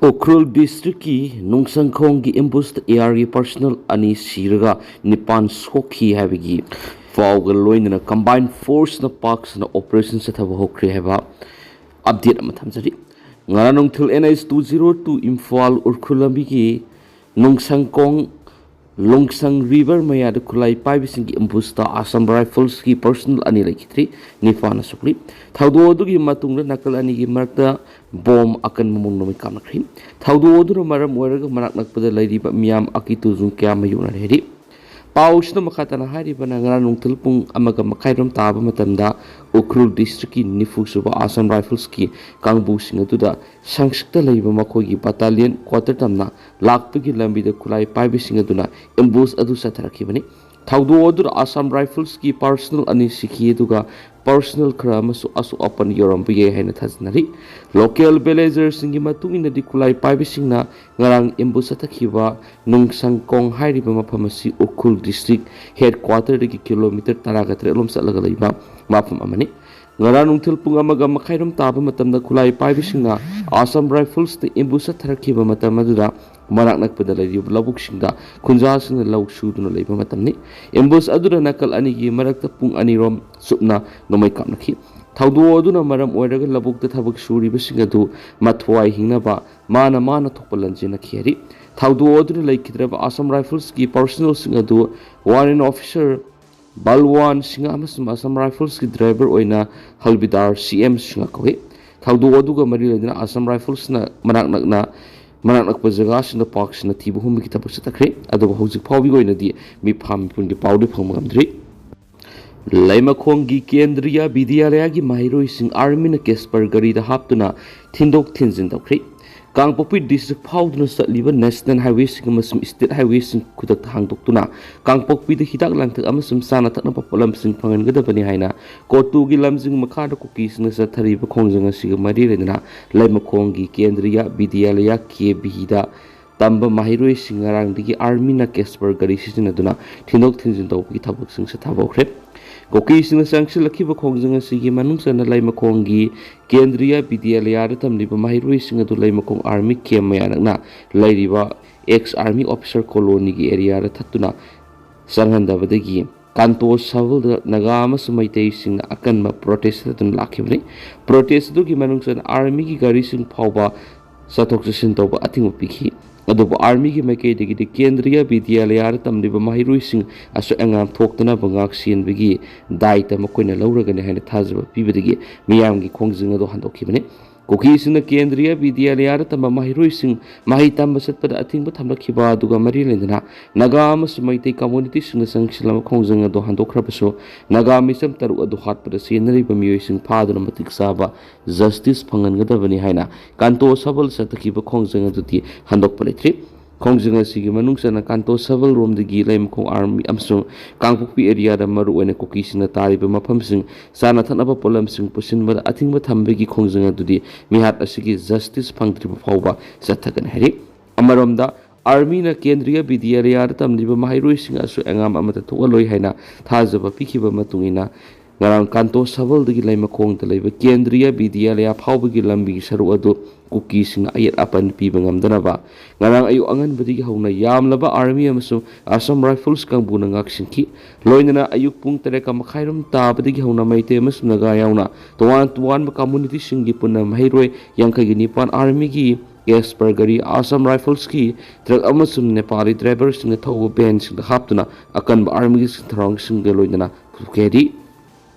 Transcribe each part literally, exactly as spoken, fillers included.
ꯎꯈ꯭ꯔꯨꯜ ꯗꯤꯁꯇ꯭ꯔꯤꯛꯀꯤ ꯅꯨꯡꯁꯪꯈꯣꯡꯒꯤ ꯑꯦꯝꯕꯨꯁꯇ ꯑꯦ ꯑꯥꯔꯒꯤ ꯄꯔꯁꯅꯦꯜ ꯑꯅꯤ ꯁꯤꯔꯒ ꯅꯤꯄꯥꯟ ꯁꯣꯛꯈꯤ ꯍꯥꯏꯕꯒꯤ ꯄꯥꯎꯒ ꯂꯣꯏꯅꯅ ꯀꯝꯕꯥꯏꯟ ꯐꯣꯔꯁꯅ ꯄꯥꯛ ꯁꯟꯅ ꯑꯣꯄꯔꯦꯁꯟ ꯆꯠꯊꯕ ꯍꯧꯈ꯭ꯔꯦ ꯍꯥꯏꯕ ꯑꯞꯗꯦꯠ ꯑꯃ ꯊꯝꯖꯔꯤ꯫ ꯉꯔꯥꯡ ꯅꯨꯡꯊꯤꯜ N H two zero two Imphal Ukhrul ꯂꯝꯕꯤꯒꯤ ꯅꯨꯡꯁꯪꯈꯣꯡ ꯂꯣꯡꯁꯪ ꯔꯤꯚꯔ ꯃꯌꯥꯗ ꯈꯨꯠꯂꯥꯏ ꯄꯥꯏꯕꯁꯤꯡꯒꯤ ꯑꯦꯝꯕꯨꯁꯇ ꯑꯁꯥꯝ ꯔꯥꯏꯐꯜꯁꯀꯤ ꯄꯔꯁꯅꯦꯜ ꯑꯅꯤ ꯂꯩꯈꯤꯗ꯭ꯔꯤ, ꯅꯤꯄꯥꯅ ꯁꯣꯛꯂꯤ꯫ ꯊꯧꯗꯣꯛ ꯑꯗꯨꯒꯤ ꯃꯇꯨꯡꯗ ꯅꯥꯀꯜ ꯑꯅꯤꯒꯤ ꯃꯔꯛꯇ ꯕꯣꯝ ꯑꯀꯟꯕ ꯃꯑꯣꯡꯗ ꯃꯩ ꯀꯥꯞꯅꯈ꯭ꯔꯤ꯫ ꯊꯧꯗꯣꯛ ꯑꯗꯨꯅ ꯃꯔꯝ ꯑꯣꯏꯔꯒ ꯃꯅꯥꯛ ꯅꯛꯄꯗ ꯂꯩꯔꯤꯕ ꯃꯤꯌꯥꯝ ꯑꯀꯤꯇꯨ ꯈꯨꯗꯣꯡ ꯀꯌꯥ ꯃꯥꯌꯣꯛꯅꯔꯦ ꯍꯥꯏꯔꯤ꯫ ꯄꯥꯎꯁꯤꯅ ꯃꯈꯥ ꯇꯥꯅ ꯍꯥꯏꯔꯤꯕꯅ ꯉꯔꯥꯡ ꯅꯨꯡꯊꯤꯜ ꯄꯨꯡ ꯑꯃꯒ ꯃꯈꯥꯏꯔꯣꯝ ꯇꯥꯕ ꯃꯇꯝꯗ ꯎꯈ꯭ꯔꯨꯜ ꯗꯤꯁꯇ꯭ꯔꯤꯛꯀꯤ ꯅꯤꯐꯨ ꯁꯨꯕ ꯑꯁꯥꯝ ꯔꯥꯏꯐꯜꯁꯀꯤ ꯀꯥꯡꯕꯨꯁꯤꯡ ꯑꯗꯨꯗ ꯁꯪꯁꯤꯛꯇ ꯂꯩꯕ ꯃꯈꯣꯏꯒꯤ ꯕꯠꯇꯥꯂꯤꯌꯟ ꯀ꯭ꯋꯥꯇꯔ ꯇꯝꯅ ꯂꯥꯛꯄꯒꯤ ꯂꯝꯕꯤꯗ ꯈꯨꯠꯂꯥꯏ ꯄꯥꯏꯕꯁꯤꯡ ꯑꯗꯨꯅ ꯑꯦꯝꯕꯨꯁ ꯑꯗꯨ ꯆꯠꯊꯔꯛꯈꯤꯕꯅꯤ꯫ ꯊꯧꯗꯣꯛ ꯑꯗꯨꯗ ꯑꯁꯥꯝ ꯔꯥꯏꯐꯜꯁꯀꯤ ꯄꯔꯁꯅꯦꯜ ꯑꯅꯤ ꯁꯤꯈꯤ, ꯑꯗꯨꯒ ꯄꯔꯁꯅꯦꯜ ꯈꯔ ꯑꯃꯁꯨ ꯑꯁꯣꯛ ꯑꯄꯟ ꯌꯥꯎꯔꯝꯕ ꯌꯥꯏ ꯍꯥꯏꯅ ꯊꯥꯖꯅꯔꯤ꯫ ꯂꯣꯀꯦꯜ ꯚꯤꯂꯦꯖꯔꯁꯤꯡꯒꯤ ꯃꯇꯨꯡ ꯏꯟꯅꯗꯤ ꯈꯨꯠꯂꯥꯏ ꯄꯥꯏꯕꯁꯤꯡꯅ ꯉꯔꯥꯡ ꯑꯦꯝꯕꯨꯁ ꯆꯠꯊꯈꯤꯕ ꯅꯨꯡꯁꯪꯀꯣꯡ ꯍꯥꯏꯔꯤꯕ ꯃꯐꯝ ꯑꯁꯤ ꯎꯈ꯭ꯔꯨꯜ ꯗꯤꯁꯇ꯭ꯔꯤꯛ ꯍꯦꯗ ꯀ꯭ꯋꯥꯇꯔꯗꯒꯤ ꯀꯤꯂꯣꯃꯤꯇꯔ ꯇꯔꯥꯒ ꯇꯔꯦꯠ ꯂꯣꯝ ꯆꯠꯂꯒ ꯂꯩꯕ ꯃꯐꯝ ꯑꯃꯅꯤ꯫ ꯉꯔꯥꯡ ꯅꯨꯡꯊꯤꯜ ꯄꯨꯡ ꯑꯃꯒ ꯃꯈꯥꯏꯔꯣꯝ ꯇꯥꯕ ꯃꯇꯝꯗ ꯈꯨꯠꯂꯥꯏ ꯄꯥꯏꯕꯁꯤꯡꯅ ꯑꯁꯥꯝ ꯔꯥꯏꯐꯜꯁꯇ ꯑꯦꯝꯕꯨꯁ ꯆꯠꯊꯔꯛꯈꯤꯕ ꯃꯇꯝ ꯑꯗꯨꯗ ꯃꯅꯥꯛ ꯅꯛꯄꯗ ꯂꯩꯔꯤꯕ ꯂꯧꯕꯨꯛꯁꯤꯡꯗ ꯈꯨꯟꯖꯥꯁꯤꯡꯅ ꯂꯧ ꯁꯨꯗꯨꯅ ꯂꯩꯕ ꯃꯇꯝꯅꯤ꯫ ꯑꯦꯝꯕꯨꯁ ꯑꯗꯨꯗ ꯅꯥꯀꯜ ꯑꯅꯤꯒꯤ ꯃꯔꯛꯇ ꯄꯨꯡ ꯑꯅꯤꯔꯣꯝ ꯆꯨꯞꯅ ꯅꯣꯡꯃꯩ ꯀꯥꯞꯅꯈꯤ꯫ ꯊꯧꯗꯣꯛ ꯑꯗꯨꯅ ꯃꯔꯝ ꯑꯣꯏꯔꯒ ꯂꯧꯕꯨꯛꯇ ꯊꯕꯛ ꯁꯨꯔꯤꯕꯁꯤꯡ ꯑꯗꯨ ꯃꯊ꯭ꯋꯥꯏ ꯍꯤꯡꯅꯕ ꯃꯥꯅ ꯃꯥꯅ ꯊꯣꯛꯄ ꯂꯟꯖꯦꯟꯅꯈꯤ ꯍꯥꯏꯔꯤ꯫ ꯊꯧꯗꯣꯛ ꯑꯗꯨꯅ ꯂꯩꯈꯤꯗ꯭ꯔꯕ ꯑꯁꯥꯝ ꯔꯥꯏꯐꯜꯁꯀꯤ ꯄꯔꯁꯅꯦꯜꯁꯤꯡ ꯑꯗꯨ ꯋꯥꯔꯦꯟ ꯑꯣꯐꯤꯁꯔ ꯕꯜꯋꯥꯟ ꯁꯤꯡꯍ ꯑꯃꯁꯨꯡ ꯑꯁꯥꯝ ꯔꯥꯏꯐꯜꯁꯀꯤ ꯗ꯭ꯔꯥꯏꯚꯔ ꯑꯣꯏꯅ ꯍꯜꯕꯤꯗꯥꯔ ꯁꯤ ꯑꯦꯝ ꯁꯤꯡꯍ ꯀꯧꯏ꯫ ꯊꯧꯗꯣꯛ ꯑꯗꯨꯒ ꯃꯔꯤ ꯂꯩꯅꯅ ꯑꯁꯥꯝ ꯔꯥꯏꯐꯜꯁꯅ ꯃꯅꯥꯛ ꯅꯛꯅ ꯃꯅꯥꯛ ꯅꯛꯄ ꯖꯒꯥꯁꯤꯡꯗ ꯄꯥꯛ ꯁꯟꯅ ꯊꯤꯕ ꯍꯨꯝꯕꯒꯤ ꯊꯕꯛ ꯆꯠꯊꯈ꯭ꯔꯦ, ꯑꯗꯨꯕꯨ ꯍꯧꯖꯤꯛ ꯐꯥꯎꯕꯒꯤ ꯑꯣꯏꯅꯗꯤ ꯃꯤꯐꯥ ꯃꯤꯄꯨꯟꯒꯤ ꯄꯥꯎꯗꯤ ꯐꯪꯕ ꯉꯝꯗ꯭ꯔꯤ꯫ ꯂꯩꯃꯈꯣꯡꯒꯤ ꯀꯦꯟꯗ꯭ꯔꯤꯌꯥ ꯕꯤꯗ꯭ꯌꯥꯂꯌꯥꯒꯤ ꯃꯍꯩꯔꯣꯏꯁꯤꯡ ꯑꯥꯔꯃꯤꯅ ꯀꯦꯁꯄꯔ ꯒꯥꯔꯤꯗ ꯍꯥꯞꯇꯨꯅ ꯊꯤꯟꯗꯣꯛ ꯊꯤꯟꯖꯤꯟ ꯇꯧꯈ꯭ꯔꯦ꯫ ꯀꯥꯡꯄꯣꯛꯄꯤ ꯗꯤꯁꯇ꯭ꯔꯤꯛ ꯐꯥꯎꯗꯨꯅ ꯆꯠꯂꯤꯕ ꯅꯦꯁꯅꯦꯜ ꯍꯥꯏꯋꯦꯁꯤꯡ ꯑꯃꯁꯨꯡ ꯁ꯭ꯇꯦꯠ ꯍꯥꯏꯋꯦꯁꯤꯡ ꯈꯨꯗꯛꯇ ꯍꯥꯡꯗꯣꯛꯇꯨꯅ ꯀꯥꯡꯄꯣꯛꯄꯤꯗ ꯍꯤꯗꯥꯛ ꯂꯥꯡꯊꯛ ꯑꯃꯁꯨꯡ ꯆꯥꯅ ꯊꯛꯅꯕ ꯄꯣꯠꯂꯝꯁꯤꯡ ꯐꯪꯍꯟꯒꯗꯕꯅꯤ ꯍꯥꯏꯅ ꯀꯣꯇꯨꯒꯤ ꯂꯝꯖꯤꯡ ꯃꯈꯥꯗ ꯀꯨꯀꯤꯁꯤꯡꯅ ꯆꯠꯊꯔꯤꯕ ꯈꯣꯡꯖꯪ ꯑꯁꯤꯒ ꯃꯔꯤ ꯂꯩꯅꯅ ꯂꯩꯃꯈꯣꯡꯒꯤ ꯀꯦꯟꯗ꯭ꯔꯤꯌꯥ ꯕꯤꯗ꯭ꯌꯥꯂꯌꯥ ꯀꯦ ꯕꯤꯗ ꯇꯝꯕ ꯃꯍꯩꯔꯣꯏꯁꯤꯡ ꯉꯔꯥꯡꯗꯒꯤ ꯑꯥꯔꯃꯤꯅ ꯀꯦꯁꯄꯔ ꯒꯥꯔꯤ ꯁꯤꯖꯤꯟꯅꯗꯨꯅ ꯊꯤꯟꯗꯣꯛ ꯊꯤꯟꯖꯤꯟ ꯇꯧꯕꯒꯤ ꯊꯕꯛꯁꯤꯡ ꯆꯠꯊꯕ ꯍꯧꯈ꯭ꯔꯦ꯫ ꯀꯨꯀꯤꯁꯤꯡꯅ ꯆꯪꯁꯤꯜꯂꯛꯈꯤꯕ ꯈꯣꯡꯖꯪ ꯑꯁꯤꯒꯤ ꯃꯅꯨꯡ ꯆꯟꯅ ꯂꯩꯃꯈꯣꯡꯒꯤ ꯀꯦꯟꯗ꯭ꯔꯤꯌꯥ ꯕꯤꯗ꯭ꯌꯥꯂꯌꯥꯗ ꯇꯝꯂꯤꯕ ꯃꯍꯩꯔꯣꯏꯁꯤꯡ ꯑꯗꯨ ꯂꯩꯃꯈꯣꯡ ꯑꯥꯔꯃꯤ ꯀꯦꯝ ꯃꯌꯥ ꯅꯛꯅ ꯂꯩꯔꯤꯕ ꯑꯦꯛꯁ ꯑꯥꯔꯃꯤ ꯑꯣꯐꯤꯁꯔ ꯀꯣꯂꯣꯅꯤꯒꯤ ꯑꯦꯔꯤꯌꯥꯗ ꯊꯠꯇꯨꯅ ꯆꯪꯍꯟꯗꯕꯗꯒꯤ ꯀꯥꯟꯇꯣ ꯁꯕꯜꯗ ꯅꯥꯒꯥ ꯑꯃꯁꯨꯡ ꯃꯩꯇꯩꯁꯤꯡꯅ ꯑꯀꯟꯕ ꯄ꯭ꯔꯣꯇꯦꯁ ꯊꯥꯗꯨꯅ ꯂꯥꯛꯈꯤꯕꯅꯤ꯫ ꯄ꯭ꯔꯣꯇꯦꯁ ꯑꯗꯨꯒꯤ ꯃꯅꯨꯡ ꯆꯟꯅ ꯑꯥꯔꯃꯤꯒꯤ ꯒꯥꯔꯤꯁꯤꯡ ꯐꯥꯎꯕ ꯆꯠꯊꯣꯛ ꯆꯠꯁꯤꯟ ꯇꯧꯕ ꯑꯊꯤꯡꯕ ꯄꯤꯈꯤ꯫ ꯑꯗꯨꯕꯨ ꯑꯥꯔꯃꯤꯒꯤ ꯃꯥꯏꯀꯩꯗꯒꯤꯗꯤ ꯀꯦꯟꯗ꯭ꯔꯤꯌꯥ ꯕꯤꯗ꯭ꯌꯥꯂꯌꯥꯗ ꯇꯝꯂꯤꯕ ꯃꯍꯩꯔꯣꯏꯁꯤꯡ ꯑꯁꯣꯏ ꯑꯉꯥꯝ ꯊꯣꯛꯇꯅꯕ ꯉꯥꯛ ꯁꯦꯟꯕꯒꯤ ꯗꯥꯏꯇ ꯃꯈꯣꯏꯅ ꯂꯧꯔꯒꯅꯤ ꯍꯥꯏꯅ ꯊꯥꯖꯕ ꯄꯤꯕꯗꯒꯤ ꯃꯤꯌꯥꯝꯒꯤ ꯈꯣꯡꯖꯪ ꯑꯗꯨ ꯍꯟꯗꯣꯛꯈꯤꯕꯅꯤ꯫ ꯀꯨꯀꯤꯁꯤꯡꯅ ꯀꯦꯟꯗ꯭ꯔꯤꯌꯥ ꯕꯤꯗ꯭ꯌꯥꯂꯌꯥꯗ ꯇꯝꯕ ꯃꯍꯩꯔꯣꯏꯁꯤꯡ ꯃꯍꯩ ꯇꯝꯕ ꯆꯠꯄꯗ ꯑꯊꯤꯡꯕ ꯊꯝꯂꯛꯈꯤꯕ ꯑꯗꯨꯒ ꯃꯔꯤ ꯂꯩꯅꯅ ꯅꯥꯒꯥ ꯑꯃꯁꯨꯡ ꯃꯩꯇꯩ ꯀꯝꯃꯨꯅꯤꯇꯤꯁꯤꯡꯅ ꯆꯪꯁꯤꯜꯂꯕ ꯈꯣꯡꯖꯪ ꯑꯗꯨ ꯍꯟꯗꯣꯛꯈ꯭ꯔꯕꯁꯨ, ꯅꯥꯒꯥ ꯃꯤꯆꯝ ꯇꯔꯨꯛ ꯑꯗꯨ ꯍꯥꯠꯄꯗ ꯆꯦꯟꯅꯔꯤꯕ ꯃꯤꯑꯣꯏꯁꯤꯡ ꯐꯥꯗꯨꯅ ꯃꯇꯤꯛ ꯆꯥꯕ ꯖꯁꯇꯤꯁ ꯐꯪꯍꯟꯒꯗꯕꯅꯤ ꯍꯥꯏꯅ ꯀꯥꯟꯇꯣ ꯁꯕꯜ ꯆꯠꯊꯈꯤꯕ ꯈꯣꯡꯖꯪ ꯑꯗꯨꯗꯤ ꯍꯟꯗꯣꯛꯄ ꯂꯩꯇ꯭ꯔꯤ꯫ ꯈꯣꯡꯖꯪ ꯑꯁꯤꯒꯤ ꯃꯅꯨꯡ ꯆꯟꯅ ꯀꯥꯟꯇꯣ ꯁꯕꯜ ꯔꯣꯝꯗꯒꯤ ꯂꯩꯃꯈꯣꯡ ꯑꯥꯔꯃꯤ ꯑꯃꯁꯨꯡ ꯀꯥꯡꯄꯣꯛꯄꯤ ꯑꯦꯔꯤꯌꯥꯗ ꯃꯔꯨꯑꯣꯏꯅ ꯀꯨꯀꯤꯁꯤꯡꯅ ꯇꯥꯔꯤꯕ ꯃꯐꯝꯁꯤꯡ ꯆꯥꯅ ꯊꯛꯅꯕ ꯄꯣꯠꯂꯝꯁꯤꯡ ꯄꯨꯁꯤꯟꯕꯗ ꯑꯊꯤꯡꯕ ꯊꯝꯕꯒꯤ ꯈꯣꯡꯖꯪ ꯑꯗꯨꯗꯤ ꯃꯤꯍꯥꯠ ꯑꯁꯤꯒꯤ ꯖꯁꯇꯤꯁ ꯐꯪꯗ꯭ꯔꯤꯕ ꯐꯥꯎꯕ ꯆꯠꯊꯒꯅꯤ ꯍꯥꯏꯔꯤ꯫ ꯑꯃꯔꯣꯝꯗ, ꯑꯥꯔꯃꯤꯅ ꯀꯦꯟꯗ꯭ꯔꯤꯌꯥ ꯕꯤꯗ꯭ꯌꯥꯂꯌꯥꯗ ꯇꯝꯂꯤꯕ ꯃꯍꯩꯔꯣꯏꯁꯤꯡ ꯑꯁꯣꯏ ꯑꯉꯥꯝ ꯑꯃꯠꯇ ꯊꯣꯛꯍꯜꯂꯣꯏ ꯍꯥꯏꯅ ꯊꯥꯖꯕ ꯄꯤꯈꯤꯕ ꯃꯇꯨꯡ ꯏꯟꯅ, ꯉꯔꯥꯡ ꯀꯥꯟꯇꯣ ꯁꯕꯜꯗꯒꯤ ꯂꯩꯃꯈꯣꯡꯗ ꯂꯩꯕ ꯀꯦꯟꯗ꯭ꯔꯤꯌꯥ ꯕꯤꯗ꯭ꯌꯥꯂꯌꯥ ꯐꯥꯎꯕꯒꯤ ꯂꯝꯕꯤꯒꯤ ꯁꯔꯨꯛ ꯑꯗꯨ ꯀꯨꯀꯤꯁꯤꯡꯅ ꯑꯌꯦꯠ ꯑꯄꯟ ꯄꯤꯕ ꯉꯝꯗꯅꯕ ꯉꯔꯥꯡ ꯑꯌꯨꯛ ꯑꯉꯟꯕꯗꯒꯤ ꯍꯧꯅ ꯌꯥꯝꯂꯕ ꯑꯥꯔꯃꯤ ꯑꯃꯁꯨꯡ ꯑꯁꯥꯝ ꯔꯥꯏꯐꯜꯁ ꯀꯥꯡꯕꯨꯅ ꯉꯥꯛꯁꯤꯟꯈꯤ꯫ ꯂꯣꯏꯅꯅ ꯑꯌꯨꯛ ꯄꯨꯡ ꯇꯔꯦꯠꯀ ꯃꯈꯥꯏꯔꯣꯝ ꯇꯥꯕꯗꯒꯤ ꯍꯧꯅ ꯃꯩꯇꯩ ꯑꯃꯁꯨꯡ ꯅꯥꯒꯥ ꯌꯥꯎꯅ ꯇꯣꯉꯥꯟ ꯇꯣꯉꯥꯟꯕ ꯀꯝꯃꯨꯅꯤꯇꯤꯁꯤꯡꯒꯤ ꯄꯨꯟꯅ ꯃꯍꯩꯔꯣꯏ ꯌꯥꯡꯈꯩꯒ ꯅꯤꯄꯥꯟ ꯑꯥꯔꯃꯤꯒꯤ ꯑꯦꯁꯄꯔ ꯒꯥꯔꯤ, ꯑꯁꯥꯝ ꯔꯥꯏꯐꯜꯁꯀꯤ ꯇ꯭ꯔꯛ ꯑꯃꯁꯨꯡ ꯅꯦꯄꯥꯂꯤ ꯗ꯭ꯔꯥꯏꯚꯔꯁꯤꯡꯅ ꯊꯧꯕ ꯚꯦꯟꯁꯤꯡꯗ ꯍꯥꯞꯇꯨꯅ ꯑꯀꯟꯕ ꯑꯥꯔꯃꯤꯒꯤ ꯊꯧꯔꯥꯡꯁꯤꯡꯒ ꯂꯣꯏꯅꯅ ꯄꯨꯊꯣꯛꯈꯤ ꯍꯥꯏꯔꯤ꯫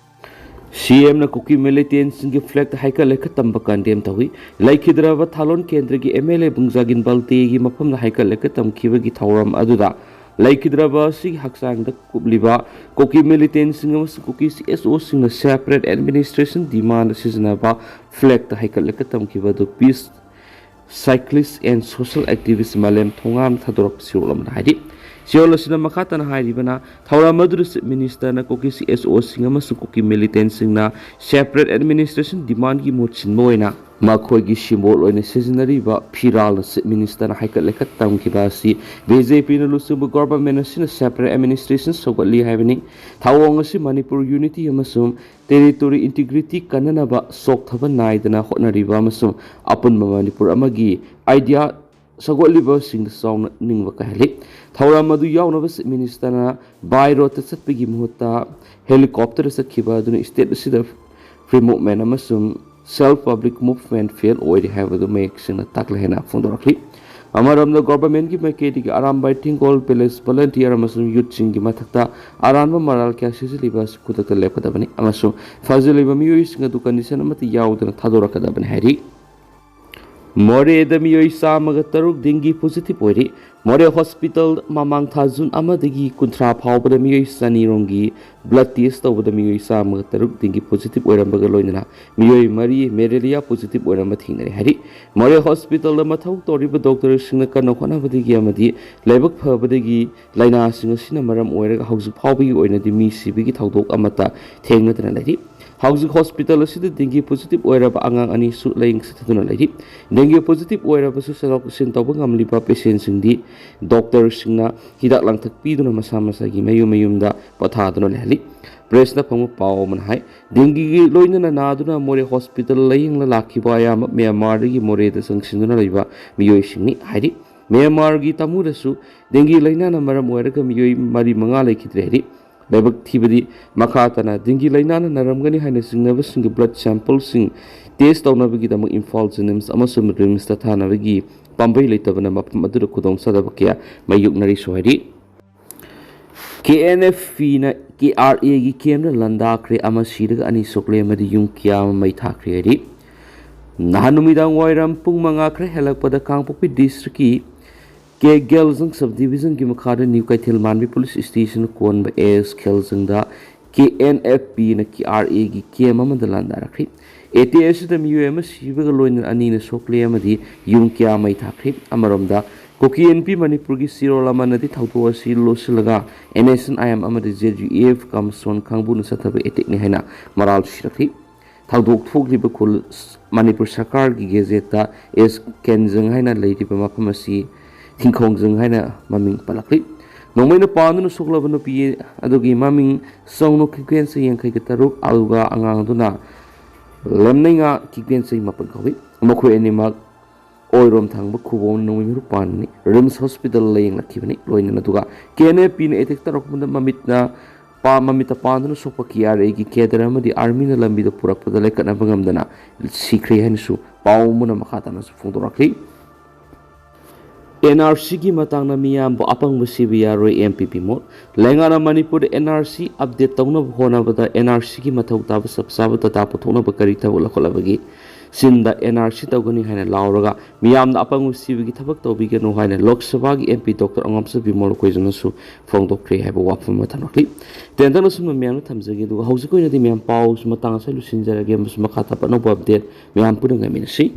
ꯁꯤ ꯑꯦꯝꯅ ꯀꯨꯀꯤ ꯃꯤꯂꯤꯇꯦꯟꯁꯤꯡꯒꯤ ꯐ꯭ꯂꯦꯛꯇ ꯍꯩꯀꯠ ꯂꯩꯀꯠ ꯇꯝꯕ ꯀꯟꯗꯦꯝ ꯇꯧꯏ꯫ ꯂꯩꯈꯤꯗ꯭ꯔꯕ ꯊꯥꯂꯣꯟ ꯀꯦꯟꯗ꯭ꯔꯒꯤ ꯑꯦꯝ ꯑꯦꯜ ꯑꯦ ꯕꯨꯡꯖꯥꯒꯤꯟ ꯕꯜꯇꯦꯒꯤ ꯃꯐꯝꯗ ꯍꯩꯀꯠ ꯂꯩꯀꯠ ꯇꯝꯈꯤꯕꯒꯤ ꯊꯧꯔꯝ ꯑꯗꯨꯗ ꯂꯩꯈꯤꯗ꯭ꯔꯕ ꯑꯁꯤꯒꯤ ꯍꯛꯆꯥꯡꯗ ꯀꯨꯞꯂꯤꯕ ꯀꯨꯀꯤ ꯃꯤꯂꯤꯇꯦꯟꯁꯤꯡ ꯑꯃꯁꯨꯡ ꯀꯨꯀꯤ ꯁꯤ ꯑꯦꯁ ꯑꯣꯁꯤꯡꯅ ꯁꯦꯄꯔꯦꯠ ꯑꯦꯗꯃꯤꯅꯤꯁꯇ꯭ꯔꯦꯁꯟ ꯗꯤꯃꯥꯟꯗ ꯁꯤꯖꯤꯟꯅꯕ ꯐ꯭ꯂꯦꯛꯇ ꯍꯩꯀꯠ ꯂꯩꯀꯠ ꯇꯝꯈꯤꯕ ꯑꯗꯨ peace cyclist and social activist Malem Thongam ꯊꯥꯗꯣꯔꯛꯄ ꯁꯤꯔꯣꯛ ꯑꯃꯗ ꯍꯥꯏꯔꯤ꯫ ꯆꯦꯌꯣꯜ ꯑꯁꯤꯅ ꯃꯈꯥ ꯇꯥꯅ ꯍꯥꯏꯔꯤꯕꯅ, ꯊꯧꯔꯝ ꯑꯗꯨꯗ ꯆꯤꯐ ꯃꯤꯅꯤꯁꯇꯔꯅ ꯀꯨꯀꯤ ꯁꯤ ꯑꯦꯁ ꯑꯣꯁꯤꯡ ꯑꯃꯁꯨꯡ ꯀꯨꯀꯤ ꯃꯤꯂꯤꯇꯦꯟꯁꯤꯡꯅ ꯁꯦꯄꯔꯦꯠ ꯑꯦꯗꯃꯤꯅꯤꯁꯇ꯭ꯔꯦꯁꯟ ꯗꯤꯃꯥꯟꯒꯤ ꯃꯍꯨꯠ ꯁꯤꯟꯕ ꯑꯣꯏꯅ ꯃꯈꯣꯏꯒꯤ ꯁꯤꯝꯕꯣꯜ ꯑꯣꯏꯅ ꯁꯤꯖꯤꯟꯅꯔꯤꯕ ꯐꯤꯔꯥꯜꯅ Chief Ministerꯅ ꯍꯥꯏꯀꯠ ꯂꯩꯀꯠ ꯇꯝꯈꯤꯕ ꯑꯁꯤ BJPꯅ ꯂꯨꯆꯤꯡꯕ government ꯑꯁꯤꯅ separate administration ꯁꯧꯒꯠꯂꯤ ꯍꯥꯏꯕꯅꯤ꯫ ꯊꯧꯑꯣꯡ ꯑꯁꯤ ꯃꯅꯤꯄꯨꯔ unity ꯑꯃꯁꯨꯡ territory integrity ꯀꯟꯅꯅꯕ ꯆꯣꯛꯊꯕ ꯅꯥꯏꯗꯅ ꯍꯣꯠꯅꯔꯤꯕ ꯑꯃꯁꯨꯡ ꯑꯄꯨꯟꯕ ꯃꯅꯤꯄꯨꯔ ꯑꯃꯒꯤ idea ꯁꯧꯒꯠꯂꯤꯕꯁꯤꯡꯗ ꯆꯥꯎꯅ ꯅꯤꯡꯕ ꯀꯥꯏꯍꯜꯂꯤ꯫ ꯊꯧꯔꯝ ꯑꯗꯨ ꯌꯥꯎꯅꯕ Chief Ministerꯅ by roadꯇ ꯆꯠꯄꯒꯤ ꯃꯍꯨꯠꯇ helicopterꯗ ꯆꯠꯈꯤꯕ ꯑꯗꯨꯅ state ꯑꯁꯤꯗ free movement ꯑꯃꯁꯨꯡ self public movement fail ꯑꯣꯏꯔꯦ ꯍꯥꯏꯕꯗꯨ ꯃꯌꯦꯛ ꯁꯦꯡꯅ ꯇꯥꯛꯂꯦ ꯍꯥꯏꯅ ꯐꯣꯡꯗꯣꯔꯛꯂꯤ꯫ ꯑꯃꯔꯣꯝꯗ governmentꯀꯤ ꯃꯥꯏꯀꯩꯗꯒꯤ ꯑꯔꯥꯝꯕꯥꯏ ꯊꯤꯡꯒꯣꯜ village volunteer ꯑꯃꯁꯨꯡ youthꯁꯤꯡꯒꯤ ꯃꯊꯛꯇ ꯑꯔꯥꯟꯕ ꯃꯔꯥꯜ ꯀꯌꯥ ꯁꯤꯖꯤꯜꯂꯤꯕ ꯑꯁꯤ ꯈꯨꯗꯛꯇ ꯂꯦꯞꯀꯗꯕꯅꯤ ꯑꯃꯁꯨꯡ ꯐꯥꯖꯤꯜꯂꯤꯕ ꯃꯤꯑꯣꯏꯁꯤꯡ ꯑꯗꯨ condition ꯑꯃꯠꯇ ꯌꯥꯎꯗꯅ ꯊꯥꯗꯣꯔꯛꯀꯗꯕꯅꯤ ꯍꯥꯏꯔꯤ꯫ ꯃꯣꯔꯦꯗ ꯃꯤꯑꯣꯏ ꯆꯥꯝꯃꯒ ꯇꯔꯨꯛ dengue positive ꯑꯣꯏꯔꯤ꯫ ꯃꯣꯔꯦ hospital ꯃꯃꯥꯡ ꯊꯥ June ꯑꯃꯗꯒꯤ ꯀꯨꯟꯊ꯭ꯔꯥ ꯐꯥꯎꯕꯗ ꯃꯤꯑꯣꯏ ꯆꯅꯤꯔꯣꯝꯒꯤ blood test ꯇꯧꯕꯗ ꯃꯤꯑꯣꯏ ꯆꯥꯝꯃꯒ ꯇꯔꯨꯛ dengue positive ꯑꯣꯏꯔꯝꯕꯒ ꯂꯣꯏꯅꯅ ꯃꯤꯑꯣꯏ ꯃꯔꯤ malaria positive ꯑꯣꯏꯔꯝꯕ ꯊꯦꯡꯅꯔꯦ ꯍꯥꯏꯔꯤ꯫ ꯃꯣꯔꯦ hospitalꯗ ꯃꯊꯧ ꯇꯧꯔꯤꯕ doctorꯁꯤꯡꯅ ꯀꯟꯅ ꯍꯣꯠꯅꯕꯗꯒꯤ ꯑꯃꯗꯤ ꯂꯥꯏꯕꯛ ꯐꯕꯗꯒꯤ ꯂꯥꯏꯅꯥꯁꯤꯡ ꯑꯁꯤꯅ ꯃꯔꯝ ꯑꯣꯏꯔꯒ ꯍꯧꯖꯤꯛ ꯐꯥꯎꯕꯒꯤ ꯑꯣꯏꯅꯗꯤ ꯃꯤ ꯁꯤꯕꯒꯤ ꯊꯧꯗꯣꯛ ꯑꯃꯠꯇ ꯊꯦꯡꯅꯗꯅ ꯂꯩꯔꯤ꯫ ꯍꯧꯖꯤꯛ hospital ꯑꯁꯤꯗ dengue positive ꯑꯣꯏꯔꯕ ꯑꯉꯥꯡ ꯑꯅꯤꯁꯨ ꯂꯥꯌꯦꯡ ꯆꯠꯊꯗꯨꯅ ꯂꯩꯔꯤ꯫ Dengue positive ꯑꯣꯏꯔꯕꯁꯨ ꯆꯠꯊꯣꯛ ꯆꯠꯁꯤꯟ ꯇꯧꯕ ꯉꯝꯂꯤꯕ patientꯁꯤꯡꯗꯤ doctorꯁꯤꯡꯅ ꯍꯤꯗꯥꯛ ꯂꯥꯡꯊꯛ ꯄꯤꯗꯨꯅ ꯃꯁꯥ ꯃꯁꯥꯒꯤ ꯃꯌꯨꯝ ꯃꯌꯨꯝꯗ ꯄꯣꯊꯥꯗꯨꯅ ꯂꯩꯍꯜꯂꯤ꯫ Pressꯅ ꯐꯪꯕ ꯄꯥꯎ ꯑꯃꯅ ꯍꯥꯏ, dengueꯒꯤ ꯂꯣꯏꯅꯅ ꯅꯥꯗꯨꯅ ꯃꯣꯔꯦ hospital ꯂꯥꯌꯦꯡꯕ ꯂꯥꯛꯈꯤꯕ ꯑꯌꯥꯝꯕ ꯃ꯭ꯌꯥꯟꯃꯥꯔꯗꯒꯤ ꯃꯣꯔꯦꯗ ꯆꯪꯁꯤꯟꯗꯨꯅ ꯂꯩꯕ ꯃꯤꯑꯣꯏꯁꯤꯡꯅꯤ ꯍꯥꯏꯔꯤ꯫ ꯃ꯭ꯌꯥꯟꯃꯥꯔꯒꯤ ꯇꯥꯃꯨꯗꯁꯨ dengue ꯂꯥꯏꯅꯥꯅ ꯃꯔꯝ ꯑꯣꯏꯔꯒ ꯃꯤꯑꯣꯏ ꯃꯔꯤ ꯃꯉꯥ ꯂꯩꯈꯤꯗ꯭ꯔꯦ ꯍꯥꯏꯔꯤ꯫ ꯂꯥꯏꯕꯛ ꯊꯤꯕꯗꯤ ꯃꯈꯥ ꯇꯥꯅ dengue ꯂꯥꯏꯅꯥꯅ ꯅꯥꯔꯝꯒꯅꯤ ꯍꯥꯏꯅ ꯆꯤꯡꯅꯕꯁꯤꯡꯒꯤ blood sampleꯁꯤꯡ test ꯇꯧꯅꯕꯒꯤꯗꯃꯛ ꯏꯝꯐꯥꯜ JNIMS ꯑꯃꯁꯨꯡ RIMSꯇ ꯊꯥꯅꯕꯒꯤ ꯄꯥꯝꯕꯩ ꯂꯩꯇꯕꯅ ꯃꯐꯝ ꯑꯗꯨꯗ ꯈꯨꯗꯣꯡꯆꯥꯗꯕ ꯀꯌꯥ ꯃꯥꯌꯣꯛꯅꯔꯤꯁꯨ ꯍꯥꯏꯔꯤ꯫ KNFPꯅ KRAꯒꯤ campꯅ ꯂꯥꯟꯗꯥꯈ꯭ꯔꯦ ꯑꯃ ꯁꯤꯔꯒ ꯑꯅꯤ ꯁꯣꯛꯂꯦ ꯑꯃꯗꯤ ꯌꯨꯝ ꯀꯌꯥ ꯑꯃ ꯃꯩ ꯊꯥꯈ꯭ꯔꯦ ꯍꯥꯏꯔꯤ꯫ ꯅꯍꯥꯟ ꯅꯨꯃꯤꯗꯥꯡ ꯋꯥꯏꯔꯝ ꯄꯨꯡ ꯃꯉꯥ ꯈꯔ ꯍꯦꯜꯂꯛꯄꯗ ꯀꯥꯡꯄꯣꯛꯄꯤ districtꯀꯤ ꯀꯦ ꯒꯦꯜꯖꯪ subdivisionꯒꯤ ꯃꯈꯥꯗ ꯅ꯭ꯌꯨ ꯀꯩꯊꯦꯜ ꯃꯥꯟꯕꯤ police stationꯅ ꯀꯣꯟꯕ ꯑꯦꯁ ꯈꯦꯜꯖꯪꯗ KNFPꯅ KRAꯒꯤ camp ꯑꯃꯗ ꯂꯥꯟꯗꯥꯔꯛꯈꯤ꯫ Attack ꯑꯁꯤꯗ ꯃꯤꯑꯣꯏ ꯑꯃ ꯁꯤꯕꯒ ꯂꯣꯏꯅꯅ ꯑꯅꯤꯅ ꯁꯣꯛꯂꯦ ꯑꯃꯗꯤ ꯌꯨꯝ ꯀꯌꯥ ꯃꯩ ꯊꯥꯈ꯭ꯔꯤ꯫ ꯑꯃꯔꯣꯝꯗ ꯀꯨꯀꯤ ꯏꯟꯄꯤ ꯃꯅꯤꯄꯨꯔꯒꯤ ꯆꯤꯔꯣꯜ ꯑꯃꯅꯗꯤ ꯊꯧꯗꯣꯛ ꯑꯁꯤ ꯂꯣꯠꯁꯤꯜꯂꯒ NSCN-IM ꯑꯃꯗꯤ ZUF ꯀꯝꯁꯣꯟ ꯈꯥꯡꯕꯨꯅ ꯆꯠꯊꯕ attackꯅꯤ ꯍꯥꯏꯅ ꯃꯔꯥꯜ ꯁꯤꯔꯛꯈꯤ꯫ ꯊꯧꯗꯣꯛ ꯊꯣꯛꯂꯤꯕ ꯈꯨꯜ ꯃꯅꯤꯄꯨꯔ ꯁꯔꯀꯥꯔꯒꯤ ꯒꯦꯖꯦꯠꯇ ꯑꯦꯁ ꯀꯦꯟꯖꯪ ꯍꯥꯏꯅ ꯂꯩꯔꯤꯕ ꯃꯐꯝ ꯑꯁꯤ ꯊꯤꯡꯈꯣꯡꯖꯪ ꯍꯥꯏꯅ ꯃꯃꯤꯡ ꯄꯜꯂꯛꯂꯤ꯫ ꯅꯣꯡꯃꯩꯅ ꯄꯥꯟꯗꯨꯅ ꯁꯣꯛꯂꯕ ꯅꯨꯄꯤ ꯑꯗꯨꯒꯤ ꯃꯃꯤꯡ ꯆꯧꯅꯨ ꯀꯤꯛꯄꯦꯟ ꯆꯍꯤ ꯌꯥꯡꯈꯩꯒ ꯇꯔꯨꯛ, ꯑꯗꯨꯒ ꯑꯉꯥꯡ ꯑꯗꯨꯅ ꯂꯦꯝꯅꯩꯉꯥ ꯀꯤꯛꯄꯦꯟ ꯆꯍꯤ ꯃꯥꯄꯟ ꯀꯧꯏ꯫ ꯃꯈꯣꯏ ꯑꯅꯤꯃꯛ ꯑꯣꯏꯔꯣꯝ ꯊꯪꯕ ꯈꯨꯕꯣꯝ ꯅꯣꯡꯃꯩ ꯃꯔꯨ ꯄꯥꯟꯕꯅꯤ꯫ ꯔꯤꯝꯁ ꯍꯣꯁꯄꯤꯇꯥꯜ ꯂꯥꯌꯦꯡꯂꯛꯈꯤꯕꯅꯤ꯫ ꯂꯣꯏꯅꯅ ꯑꯗꯨꯒ ꯀꯦ ꯑꯦꯟ ꯑꯦ ꯄꯤꯅ ꯑꯦꯇꯦꯛ ꯇꯧꯔꯛꯄꯗ ꯃꯃꯤꯠꯅ ꯄꯥ-, ꯃꯃꯤꯠꯇ ꯄꯥꯟꯗꯨꯅ ꯁꯣꯛꯄ ꯀꯦ ꯑꯥꯔ ꯑꯦꯒꯤ ꯀꯦꯗꯔ ꯑꯃꯗꯤ ꯑꯥꯔꯃꯤꯅ ꯂꯝꯕꯤꯗ ꯄꯨꯔꯛꯄꯗ ꯂꯩꯈꯠꯅꯕ ꯉꯝꯗꯅ ꯁꯤꯈ꯭ꯔꯦ ꯍꯥꯏꯅꯁꯨ ꯄꯥꯎ ꯑꯃꯅ ꯃꯈꯥ ꯇꯥꯅꯁꯨ ꯐꯣꯡꯗꯣꯔꯛꯂꯤ꯫ ꯑꯦꯟ ꯑꯥꯔ ꯁꯤꯒꯤ ꯃꯇꯥꯡꯗ ꯃꯤꯌꯥꯝꯕꯨ ꯑꯄꯪꯕ ꯁꯤꯕ ꯌꯥꯔꯣꯏ, ꯑꯦꯝ ꯄꯤ ꯕꯤꯃꯣꯜ꯫ ꯂꯩꯉꯥꯛꯅ ꯃꯅꯤꯄꯨꯔꯗ ꯑꯦꯟ ꯑꯥꯔ ꯁꯤ ꯑꯞꯗꯦꯠ ꯇꯧꯅꯕ ꯍꯣꯠꯅꯕꯗ ꯑꯦꯟ ꯑꯥꯔ ꯁꯤꯒꯤ ꯃꯊꯧ ꯇꯥꯕ ꯆꯞ ꯆꯥꯕ ꯗꯇꯥ ꯄꯨꯊꯣꯛꯅꯕ ꯀꯔꯤ ꯊꯕꯛ ꯂꯧꯈꯠꯂꯕꯒꯦ? ꯆꯤꯟꯗ ꯑꯦꯟ ꯑꯥꯔ ꯁꯤ ꯇꯧꯒꯅꯤ ꯍꯥꯏꯅ ꯂꯥꯎꯔꯒ ꯃꯤꯌꯥꯝꯅ ꯑꯄꯪꯕ ꯁꯤꯕꯒꯤ ꯊꯕꯛ ꯇꯧꯕꯤꯒꯅꯨ ꯍꯥꯏꯅ ꯂꯣꯛ ꯁꯚꯥꯒꯤ ꯑꯦꯝ ꯄꯤ ꯗꯣꯛꯇꯔ ꯑꯉꯥꯝꯁ ꯕꯤꯃꯣꯜ ꯑꯩꯈꯣꯏꯁꯤꯅꯁꯨ ꯐꯣꯡꯗꯣꯛꯈ꯭ꯔꯦ ꯍꯥꯏꯕ ꯋꯥꯐꯝ ꯑꯃ ꯊꯝꯂꯛꯂꯤ꯫ ꯇꯦꯟꯇꯛꯅ ꯁꯨꯝꯕ ꯃꯌꯥꯝꯅ ꯊꯝꯖꯒꯦ꯫ ꯑꯗꯨꯒ ꯍꯧꯖꯤꯛꯀꯤ ꯑꯣꯏꯅꯗꯤ ꯃꯌꯥꯝ ꯄꯥꯎꯁꯤ ꯃꯇꯥꯡ ꯑꯁꯤꯗ ꯂꯣꯏꯁꯤꯟꯖꯔꯒꯦ ꯑꯃꯁꯨꯡ ꯃꯈꯥ ꯇꯥꯕ ꯑꯅꯧꯕ ꯑꯞꯗꯦꯠ ꯃꯌꯥꯝ ꯄꯨꯟꯅ ꯉꯥꯏꯃꯤꯟꯅꯁꯤ꯫